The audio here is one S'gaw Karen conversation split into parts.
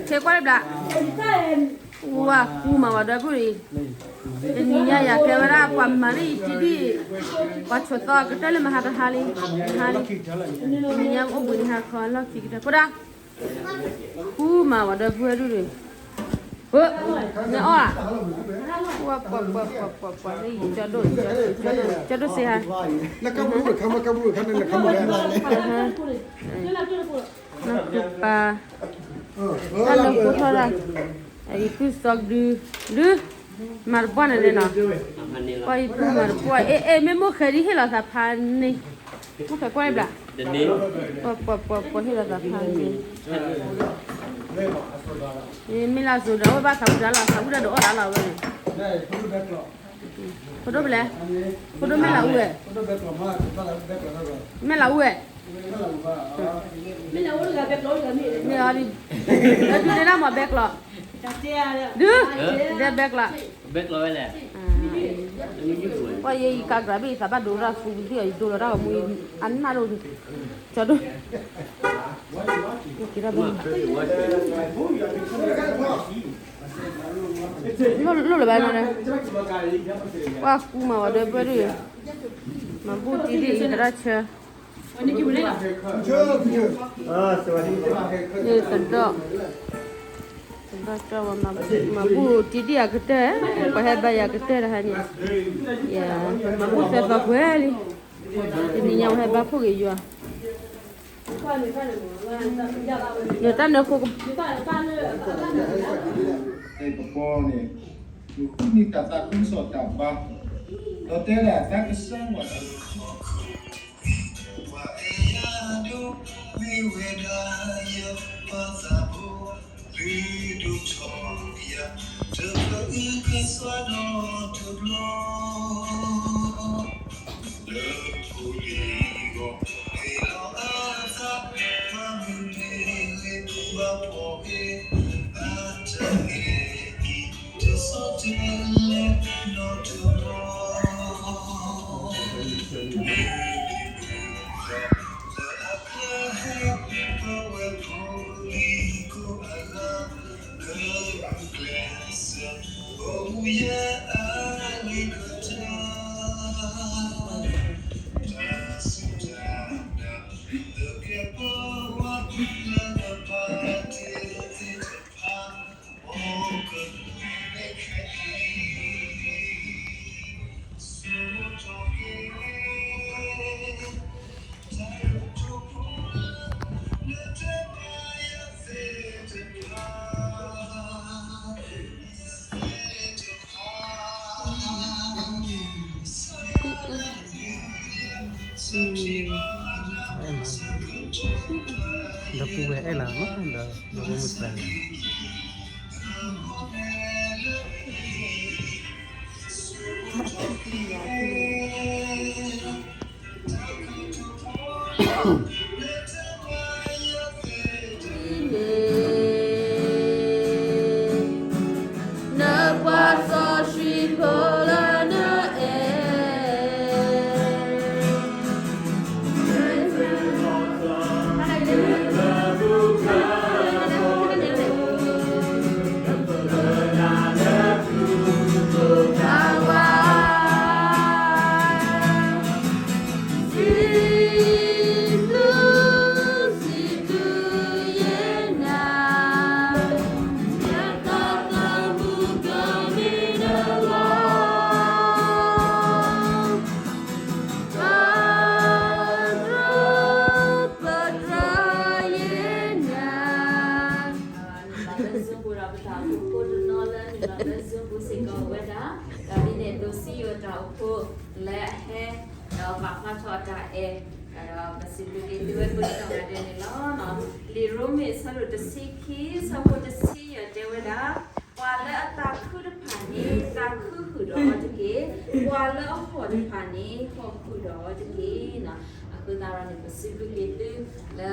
ဆဲးကွၢ်လၢဘျး, ဝါကူမၤဝဲဒီပုၢ်အံၤ, တနံၤညါယၤကဲဝဲဒၣ်ပှၤမၤလၢယတံဒံၣ်, ပှၤဆိးသီကတၢၢ်လၢမဟါတဟါလံ, မဟါလံ, တနံၤညါအိၣ်ဘှံးနံၤဟါခီလီၢ်ခံကတၢၢ် ဖိဒါ, ကူမၤဝဲဒီပုၢ်ဝဲၢ်ဒုၣ်ဒုၣ်, နအီၣ်ဧါ, ဝါပှၤပှၤပှၤပှၤပှၤ လၢယကၠီဒိၣ် ကၠီဒိၣ်စ့ဟါ နီၢ်ထူပၢ်, တၢ်လၢဖိထီၣ်ဒၣ်, အံၤပုၢ်စီကဒု, ဒု, မၤတပှၢ်န့ၣ်န့ၣ်နီၤ, ပှၤအံၤပုၢ်မၤတပှၢ်, အ့ အ့ မ့ၢ်မိၢ်ဃဲဒ်ဟ့ၣ်လီၤသးဖးန့ၣ်, မိၢ်ဃဲကွၢ်လၢဘျး, ပှၤပှၤပှၤပှၤဟ့ၣ်လီၤသးဖးန့ၣ်, မ့ၢ်လၢအစိၤဒီး အဝဲဘၣ်သးဝံၣ်တၢ်လီၤ သးဝံၣ်တၢ်ဒီးအီၣ်တၢ်လီၤဝဲန့ၣ် ဖိဒိၣ်ဖဲလဲၣ်, ဖိဒိၣ်မဲၢ်လးအူဝဲ, မဲၢ်လးအူဝဲ, မ့ၢ်အီၤဒ်, ဒုးဒဲဒၣ်မ့ၢ်ဘဲကျီး, ဒုး, ဒဲဘဲကျီး, ပှၤယဲယကးကြးဘ့ၣ် ယသးဘၣ်ဒိတၢ်သူသ့ၣ်အီၤ ယဒိလီၤတၢ်ဂီၤမူ အနၢ်ဒိၣ်, ကၠီဒိၣ်, က့ၤထီၣ်ဘၣ် လိၣ်လၢၤဘၣ်နီၤ, ပှၤကူမၤဝဲဒီပုၢ်ဝဲၢ်ဒုၣ်, မၤဘူၣ်တံဒံၣ်အံၤသရၣ်ဆၢ, န့ၣ်သဒီၣ်, သဒီၣ်ကၠီဝဲ, မၤဘူၣ်တံဒံၣ်အကတၢၢ်, ပှၤဟဲဘါယၤကတၢၢ်တဟါန့ၣ်, မၤဘူၣ်သၢသီကွဲၤလံ, တနံၤညါဝဲဟဲဘါဖှိၣ်က့ၤယွၤ ယတၢ်နၢၤဃိ, ပပီန့ၣ်, နဃုနံၣ်တၢ်သးခုကစီၣ်တၢ်ဘါ, ဒီးတဲဒၣ်တၢ်ကစၢ်ဝဲ ပှၤအဲၣ်ယၤဒိၣ်မ့ၢ်ဝဲဒၣ်ယပှၤသးဘိ, လုၢ်ဒိၣ်ထီၣ်ယၤ, တဖၢအုကစွါဒီးတဘျီ လၢပူၤလံၤဂီၢ်, ဟ့ၣ်လီၤအသး, ပှၤမုၢ်နံၤဂ့ၤ, ဘၣ်ဖှီၣ်ဂ့ၤ, အတၢ်ဂ့ၤအံၤ, တဆီတလဲနီတဘျီ, မုၢ်နံၤမုၢ်သီ, လၢအကျါဟဲ, ပဝဲဖိလံၤကိးအလၤ, လၢကျဲးစၢး, အိၣ်မူယဲအဂ့ၤကတၢၢ် တၢ်စူၢ်တၢ်နာ်, လၢကဲပဝဲလၢနပာ်တ့ၢ်သ့ၣ်တဖၣ်, အိၣ်ကနွံမ့ၢ်ခဲအံၤ, ဆိကမိၣ်ထီၣ်က့ၤ ဒီပုၢ်ဝဲၢ်အဲၣ်လီၤမး ဒီးဒီပုၢ်ဝဲၢ်မုၣ်သၢဂၤ နပှၤစီဆှံဖိလၢနအဲၣ် ပသရၣ်ယ့နၤ လီၤလၢ Zoom ပူၤဒီးပတၢ်အိၣ်ဖှိၣ်ဖိတနီၤလၢနုာ်လီၤလၢ Zoom ပူၤစ့ၢ်ကီးအိၣ်ဝဲဒၣ်, ဒီးဒ်န့ၣ်အသိးစံယိၣ်တၢ်အိၣ်ဖှိၣ်လၢအဟဲ, ဒီးပာ်ဖျါထီၣ်အတၢ်အဲၣ်, ဒီးပစံးဘျုးက့ၤသုဝဲကိးနီၢ်ဂၤဒဲးန့ၣ်လီၤ. လံာ်ရိမ့ၤအဆၢဒိၣ်တဆံခံ, ဆၢဖိတဆံယဲၢ်တဲဝဲဒၣ်, ပှၤလၢအသးခုတဖၣ်န့ၣ် သးခုဃုာ်ဒီးအီၤတက့ၢ်. ပှၤလၢအဟီၣ်တဖၣ်န့ၣ် ဟီၣ်ဃုာ်ဒီးအီၤတက့ၢ်. အဃိသတးဒီးန့ၣ် ပစံးဘျုးက့ၤသုလၢ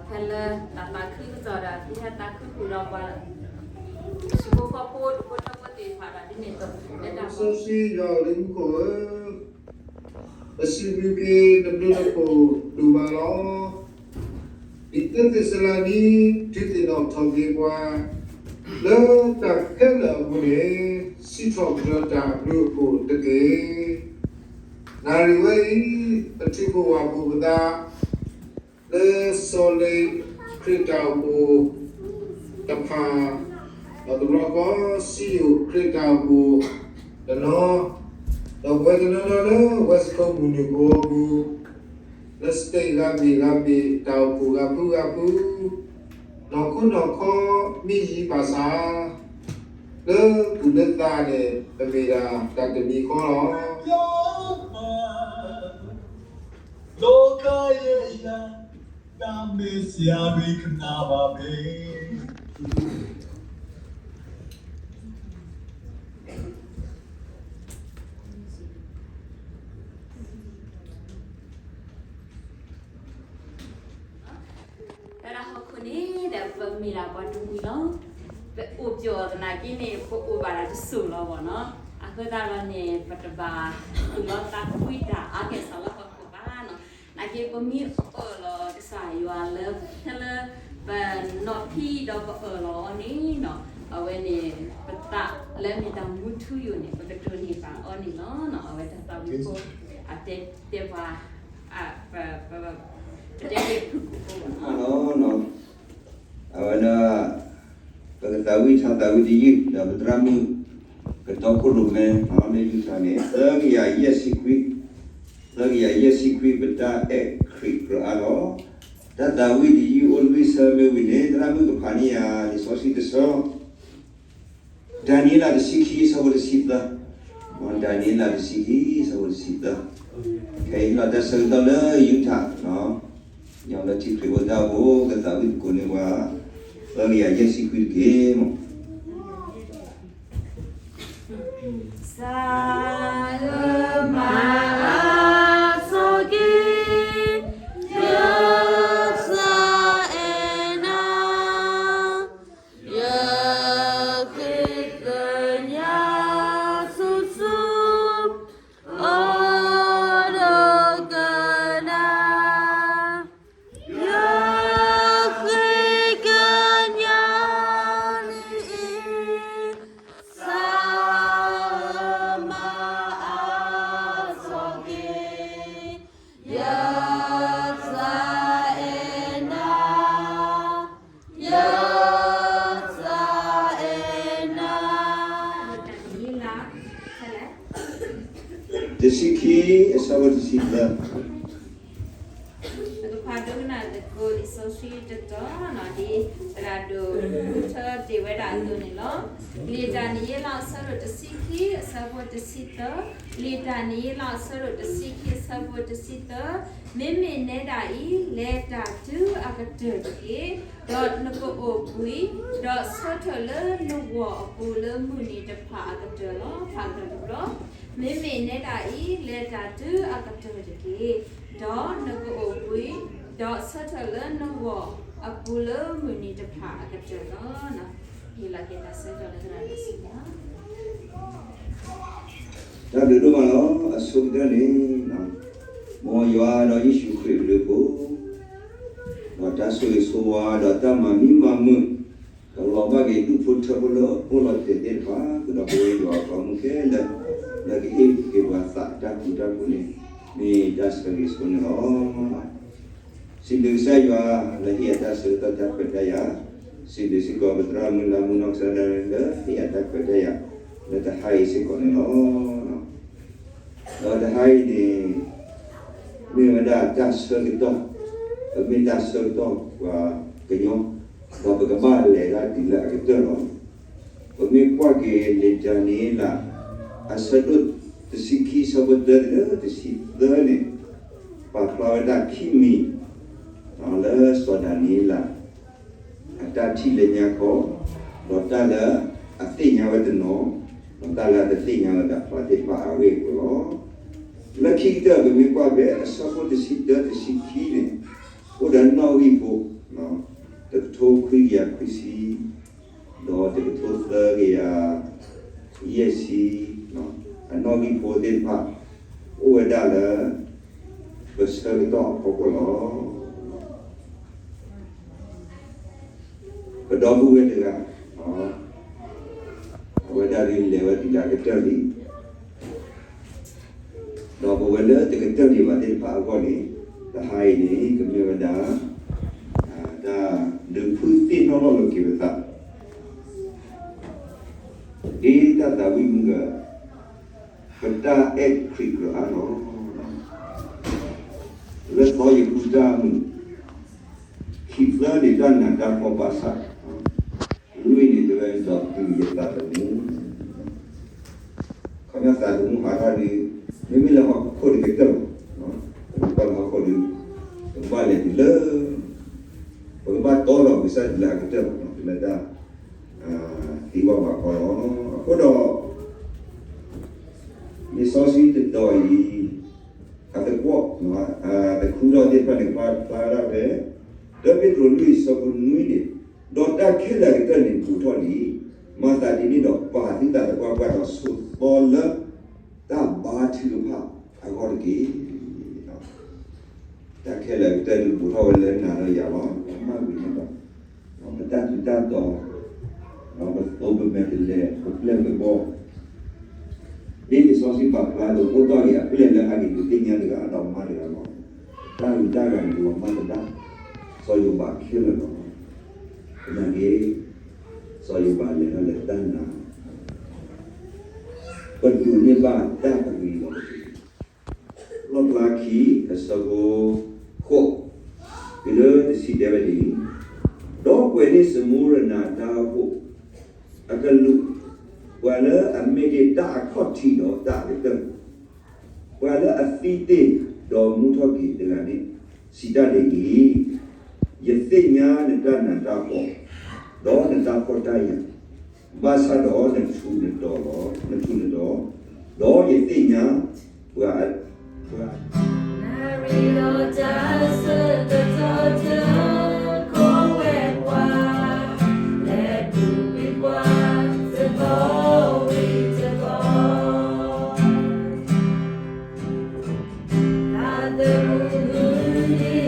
ဖဲလၢတၢ်သးခုကစီၣ်ဒီး သုဟဲသးခုဃုာ်ဒီးပှၤ ဟံၣ်ဖိဃီဖိ တဖိထၢဖိသ့ၣ်တဖၣ်ဒီး ဒ်န့ၣ်အသိး လၢတၢ် စီဆှံယွၤဧၢ လၢမူခိၣ်ဧၢ, ပစံးဘျုးက့ၤနဘျုးနဖှိၣ်ဒိၣ်မးလီၤ. လံာ်သ့းစၤလနံ တုၤသ့ၣ်နီၣ်ထီၣ်က့ၤပှၤ လၢတၢ်ခဲလၢာ်အပူၤန့ၣ် စံးထီၣ်ပတြၢၤတၢ်အဘျုးအဖှိၣ်တက့ၢ်. နၣ်ရံၣ်ဝဲအံၤ ပထံၣ်ဘၣ်ပသး လၢစီၤလ့ၤခရံာ်တၢ်အိၣ်ဖှိၣ်တဖၣ်, ဒီးတဘျီဃီ စံယိၣ်ခရံာ်တၢ်အိၣ်ဖှိၣ်တနီၤ, ဒီးပဝဲတနီၤနီၤလၢ West Coast မုၢ်နုာ်ကိးအပူၤ လၢ state ဂၤဘ့ၣ်ဂၤဘ့ၣ် တၢ်အိၣ်ဖှိၣ်ဂၤဖုဂၤဖု, နီၢ်ခိနီၢ်ခီ မ့ၢ်ယံၤဘၣ်ဆၣ် လၢသူၣ်လၢသးန့ၣ် ပမ့ၢ်ဒၣ်တၢ်တမံၤဃီလီၤ. โลกาเยียะยา ตามเมสยาริคนาบาเบ တၢ်ဟီၣ်ခိၣ်န့ၣ်ဒီး ပမ့ၢ်ဒၣ်ပှၤတမှံၤလီၤ. ပအိၣ်ပျီၣ်သနာ်က့န့ၣ် ပအိၣ်ဘၣ်ဒၣ်တစိၢ်လီၤဘၣ်နီၤ. အဃိသတးဒီးန့ၣ် ပတဘၣ်သူၣ်လီၤသးကွံတၢ်အါကဲၣ်ဆိးလၢဟီၣ်ခိၣ်ဘၣ်နီၤ. နာ်က့ ပမ့ၢ်အၢၣ်လီၤကစၢ်ယွၤလၢ ဖဲလၢပနီၢ်ဖံဒီးပအၢၣ်လီၤအီၤန့ၣ်နီၤ, အဝဲန့ၣ် ပသးလၢမ့ၢ်တၢ်မူထူယိာ်န့ၣ် ပကတိၢ်န့ၢ်ဘၣ်အီၤန့ၣ်လီၤ. အဝဲတၢ်သးဝံၣ်ဖိ အတဲတဲပှၤ ပတဲက့ၤဖုၣ်ကိာ်ဖိဘၣ်နီၤ. အဝဲဒၣ် ပကသးဝံၣ်ထါသးဝံၣ်တယုၢ် ဒီးပသရၣ်မုၣ် ကတီခိၣ်ရိၣ်မဲ လၢယူထၣ်န့ၣ် သၢကယၤယဲၢ်ဆံခွံ, သၢကယၤယဲၢ်ဆံခွံ ပတၢ်အဲၣ်ခရံာ်ကြၢးအါလီၤ. တၢ်သးဝံၣ်တယုၢ်အိၣ်လွံၢ်ဆၢမ့ၢ်ဝံၤန့ၣ် သရၣ်မုၣ်ကဖးန့ၢ်ယၤ လံာ်စီဆှံတဆၢ ဒၤနံးယ့လးတဆံခံ အဆၢဖိတဆံသၢ, ဒၤနံးယ့လးတဆံခံ အဆၢဖိတဆံသၢ, ခဲအံၤလီၤတၢ်ဆၢကတီၢ်လၢယူထၣ်, ညီလၢထံခရံာ်ဖိတၢ်အိၣ်ဖှိၣ် ကသးဝံၣ်သကိးန့ၢ်ပှၤ သၢကယၤယဲၢ်ဆံခွံတက့ၢ်မး. စၤလၢမၤအါစီၤက့ၤ ယစၤအဲၣ်နၤ ယဃ့ကညးဆူၣ်ဆူၣ် အိၣ်ဒီးကနၤ ယဃ့ကညးလံအံၤ စၤလၢမၤအါစီၤက့ၤ ယစၤအဲၣ်နၤ ယစၤအဲၣ်နၤ တဆံခံ အဆၢဖိတဆံသၢ ပကဖးဒိကနၣ်သကိးလံာ်စီဆှံတတီၤနီၤ ဒ်သရၣ်ဒိၣ်ထၢတ့ၢ်ဝဲဒၣ်အသိးန့ၣ်လီၤ. လံာ်ဒၤနံးယ့လးအဆၢဒိၣ်တဆံခံ အဆၢဖိတဆံသၢ, လံာ်ဒၤနံးယ့လးအဆၢဒိၣ်တဆံခံ အဆၢဖိတဆံသၢ, မ့မ့ၢ်နဲဒၣ်အံၤ လဲၤတၢ်တုၤအကတၢၢ်တက့ၢ်. ဒီးနကအိၣ်ဘှံး, ဒီးဆၢထၢၣ်လၢနဂီၢ်အပူၤလၢမုၢ်နံၤတဖၣ်အကတၢၢ်လီၤ. ဖးကတၢၢ်တဘျီ, မ့မ့ၢ်နဲဒၣ်အံၤ လဲၤတၢ်တုၤအကတၢၢ်တက့ၢ်. ဒီးနကအိၣ်ဘှံး, ဒီးဆၢထၢၣ်လၢနဂီၢ်အပူၤလၢမုၢ်နံၤတဖၣ်အကတၢၢ်လီၤ. ဟ့ၣ်လီၤက့ၤတၢ်ဆၢကတီၢ်လၢသရၣ်ဒိၣ်စံးဘၣ် တၢ်ဘျုးဒိၣ်မးလီၤ. အဆိကတၢၢ်န့ၣ်, မ်ယွၤဒီးယ့ၣ်ၡူးခရံာ်အဘျုးအဖှိၣ်, ဒီးတၢ်ဆိၣ်ဂ့ၤဆိၣ်ဝါ ဒီးတၢ်မၤမံမၤမုာ်, ကလီၤဘၣ်က့ၤဒူၣ်ဖိထၢဖိလၢအိၣ်လီၤတဲာ်သ့ၣ်တဖၣ်, ကဒီးပဝဲယွၤအပှၤမုၣ်ခဲလၢာ်, လၢကဟ့ၣ်က့ၤပှၤသးတၢ်ကူတၢ်ကူန့ၣ်, မ့ၢ်တၢ်ဆိၣ်ဂ့ၤဆိၣ်ဝါန့ၣ်လီၤ. စံးဘျုးကစၢ်ယွၤ လၢဟ့ၣ်ယၤတၢ်ဆၢကတီၢ်တၢ်ခွဲးတၢ်ယာ်, စံးဘျုးစ့ၢ်ကီးပသရၣ်မုၣ်လၢမုၢ်နီၢ်ကစၢ်ဒၣ် လၢဟ့ၣ်ယၤတၢ်ခွဲးတၢ်ယာ် လၢတဟါအံၤစ့ၢ်ကီးန့ၣ်လီၤ. ဒီးတဟါအံၤန့ၣ် မ့ၢ်ဝဲဒၣ်တၢ်ဆၢကတီၢ်, ပမ့ၢ်တၢ်ဆၢကတီၢ်ပှၤကညီ, ဒီးပကဘၣ်လဲၤဒၣ်တုၤလၢအကတၢၢ်လီၤ. ပမ့ၢ်ကွၢ်က့ၤလံာ်ဒၤနံးယ့လး အဆၢဒိၣ်တဆံခံ အဆၢဖိတၢတုၤလၢတဆံသၢန့ၣ်, ပာ်ဖျါဝဲဒၣ်ခံမံၤ လၢစီၤဒၤနံးယ့လး အတၢ်ထံၣ်လၢညါခီ, ဒီးတၢ်လၢအသ့ၣ်ညါဝဲတနီၤ, ဒီးတၢ်လၢအတသ့ၣ်ညါဝဲတၢ်ဖျါသ့ၣ်တဖၣ်အဂ့ၢ်အကျိၤလီၤ. လၢခံကတၢၢ် ပမ့ၢ်ကွၢ်ဖဲအဆၢဖိတဆံတၢ တဆံခံန့ၣ်, အိၣ်ဒီးနီၣ်ဂံၢ်ဖိ, တကထိခွံကယၤခွံဆံ ဒီးတကထိသၢကယၤယဲၢ်ဆံ, အနီၣ်ဂံၢ်ဖိသ့ၣ်တဖၣ် အိၣ်ဝဲဒၣ်လၢ ပဆၢကတီၢ်အဖီခိၣ်လီၤ. ပဒီပုၢ်ဝဲၢ်တဂၤ, အဝဲဒၣ်ဒုးလဲၤဝဲဒၣ်လၢအကတၢၢ်လံ, ဒီးပဝဲလၢတကတၢၢ်ဒံးဘၣ်သ့ၣ်တဖၣ်အဂီၢ်န့ၣ်, တဟါအံၤန့ၣ် ကမ့ၢ်ဝဲဒၣ် တၢ်ဒုးဖုသ့ၣ်နီၣ်ထီၣ်လိာ်က့ၤပသး ဒ်တၢ်သးဝံၣ်မုၢ်ဂၢၤ, ပတၢ်အဲၣ်ခရံာ်ကြၢးအါလီၤ. လၢသီယဃုတၢ်မုာ်, ခံသၢန့ၣ်တၢ်နးတၢ်ဖှီၣ်ဘၣ်ဆၣ်, လွံၢ်န့ၣ်တဲဝဲဒီးတုၤယသးသမူ, ခီပညီသးသမူဟးထီၣ်ဒီး, မ့မ့ၢ်လၢဟီၣ်ခိၣ်တကတၢၢ်, ပကကွၢ်လၢဟီၣ်ခိၣ်ဒီး, ပကဘၣ်လဲၤတုၤလၢ ပကဘၣ်တီဒီးကစၢ်ယွၤလၢအကတၢၢ်လီၤ, တုၤလၢတၢ် သံကွၢ်ဘၣ်ခီလီၤ. အဃိဒီး လံာ်စီဆှံတတီၤအံၤ အသကွီၢ်, တခူထီၣ်သ့ၣ်တဖၣ်န့ၣ် ဖျါဒၣ်ဖဲ တၢပ့းတရူးလွံၢ်အဆၢဖိနွံန့ၣ်, ဒီးတၢ်ခဲလၢာ်အကတၢၢ်န့ၣ်ဘူးထီၣ်လံ, မၤသးဒ်န့ၣ်ဒီးပာ်သုသးသပှၢ်ပှၢ်ဒီးဆိးသီလၢ တၢ်ဘါထုကဖၣ်အဂီၢ်တက့ၢ်. တၢ်ခဲလၢာ်အကတၢၢ်ဒုးဘူးထီၣ်ဝဲလၢနၤဒီးယၤလီၤ, ပမၤဝံၤန့ၣ်ဒီး ပတၢ်ထူးတၢ်တီၤ, ပသိပမဲာ်တဲးလဲး, ပပျဲၢ်ပဘီၣ်, ဒ်လံာ်စီဆှံပာ်ဖျါဒီး အိၣ်တ့ၢ်အံၤအပျဲၢ်လၢအဂ့ၤဒုးသ့ၣ်ညါတဂၤဒီးမါတဂၤလီၤ. တၢ်ဂ့ၤတၢ်ဂၤန့ၣ် ယွၤမၤသဒၣ်, စီၤယိၤဘးခဲလၢာ်လီၤ. သနာ်က့ စီၤယိၤဘးလဲၤထီၣ်လၢတၢ်နါ, ပဒိးန့ၢ်ဘၣ်တၢ်ပဂ့ၤလီၤ. လီၣ်ဖျါခံ အဆၢဖိဃိး တုၤလၢတဆံတဲဝဲဒ်အံၤ, ဒီးကွဲးန့ၢ်စမူရနၤတၢ်အိၣ်ဖှိၣ်အကလူး, ပှၤလၢအမ့ၢ်တ့ၢ်တၢ်အခီၣ်ထံးဒီးတၢ်အကတၢၢ်, ပှၤလၢအသံတ့ၢ်ဒီးမူထီၣ်က့ၤတဂၤန့ၣ်, စံးတၢ်ဒ်အံၤ, ယသ့ၣ်ညါနတၢ်နးတၢ်ဖှီၣ်, ဒီးနတၢ်ဖှီၣ်တၢ်ယာ်, ဘၣ်ဆၣ်ဒီးနထူးနတီၤလီၤ, နထူးနတီၤ, ဒီးယသ့ၣ်ညါပှၤ, ပှၤ ပၢ်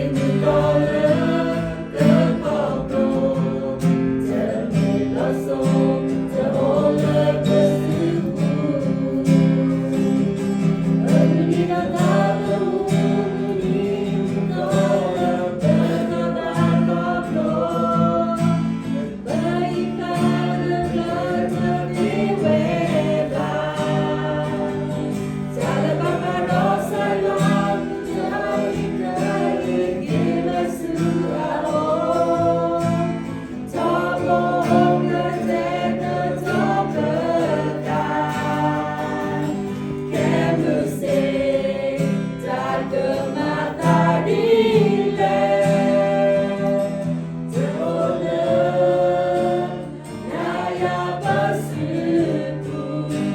ဧၢ, မ့ၢ်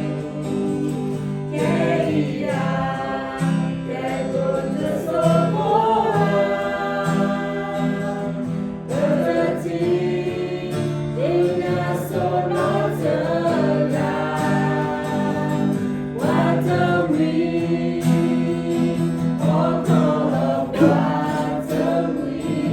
တၢ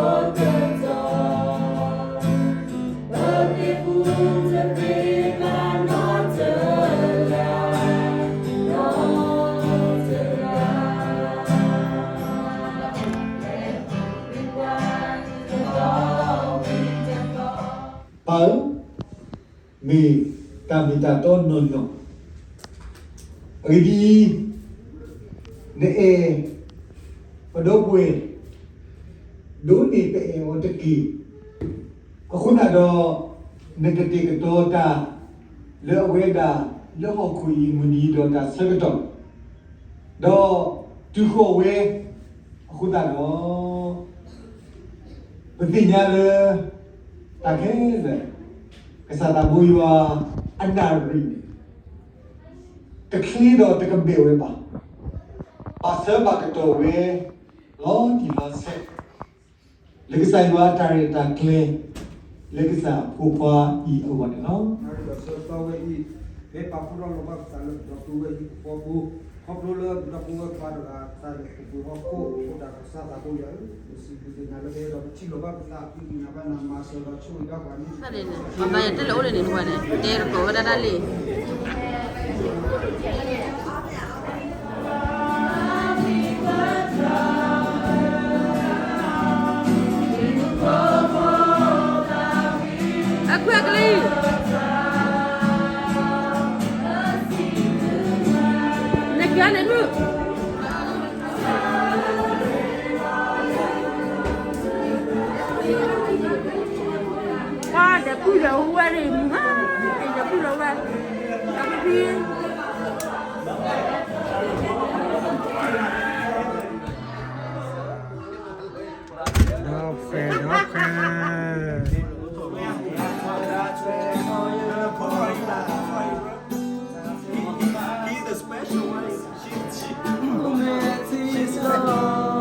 ်မ့ၢ်တၢ်တီနီၢ်နီၢ်, အဂ့ၢ်ဒ်အံၤ, နအဲၣ်ပဒီပုၢ်ဝဲၢ်, ဒိးန့ၢ်ပအဲၣ်အီၤတက့ၢ်. အဃိသတးဒီး, နကတဲာ်ကတီၤတၢ်လၢအဝဲဒၣ်လၢဟီၣ်ခိၣ်အံၤမုၢ်နံၤဒီးတၢ်ဆၢကတီၢ်, ဒီးတုၤဃီၤဝဲအဃိသတးဒီး ပသ့ၣ်ညါလၢ တၢ်ခဲလၢာ် ကစၢ်သးဘိယွၤအနၣ်ရံၣ်န့ၣ် တချ့ဒီးတကဘဲၣ်ဝဲဘၣ်. ဘၣ်ဆၢဘၣ်ကတီၢ်ဝဲ လီၤတံၢ်လီၤဆဲး လၢကစၢ်ယွၤအတၢ်ရဲၣ်တၢ်ကျဲၤ လၢကစၢ်အဖိခွါအံၤအဂီၢ်န့ၣ်လီၤ. ဒီးဆၢကတီၢ်ဝဲအံၤ, မ့ၢ်ပာ်ဖှိၣ်ထီၣ်လီၤဘၣ်ပသးလၢပဒီပုၢ်ဝဲၢ်ဟံၣ်ဖိဃီဖိ, ခီဖျိလၢပဒီပုၢ်ဝဲၢ်ခွါတဂၤ တၢ်လၢပပှ့ၤဟီၣ်ခိၣ်အိၣ်တၢ်ကစၢ်သးဘိယွၤဧၢ, ပစံးဘျုးက့ၤနၤလၢကဟဲဒီးပထံၣ်လိာ်ဘၣ်ပသး ပသ့ၣ်ညါဘၣ်နၤမၤစၢၤဒီးဆိၣ်ဂ့ၤဘၣ်ပှၤန့ၣ် ပဘၣ်ယတဲလၢအိၣ်လၢန့ၣ်တပှၤန့ၣ် တဲတကိးဝဲဒၣ်တၢ်လံ အခွဲးကလံ, နကန့ၣ်မုၢ်, ပှၤဒီပုၢ်ဒီဝဲၢ်န့ၣ်မုၢ်ဟါ, ဒီပုၢ်ဒီဝဲၢ်, ဒီဖှဲး, ဒီဖှဲး. He's the special one. She's, she, she's special.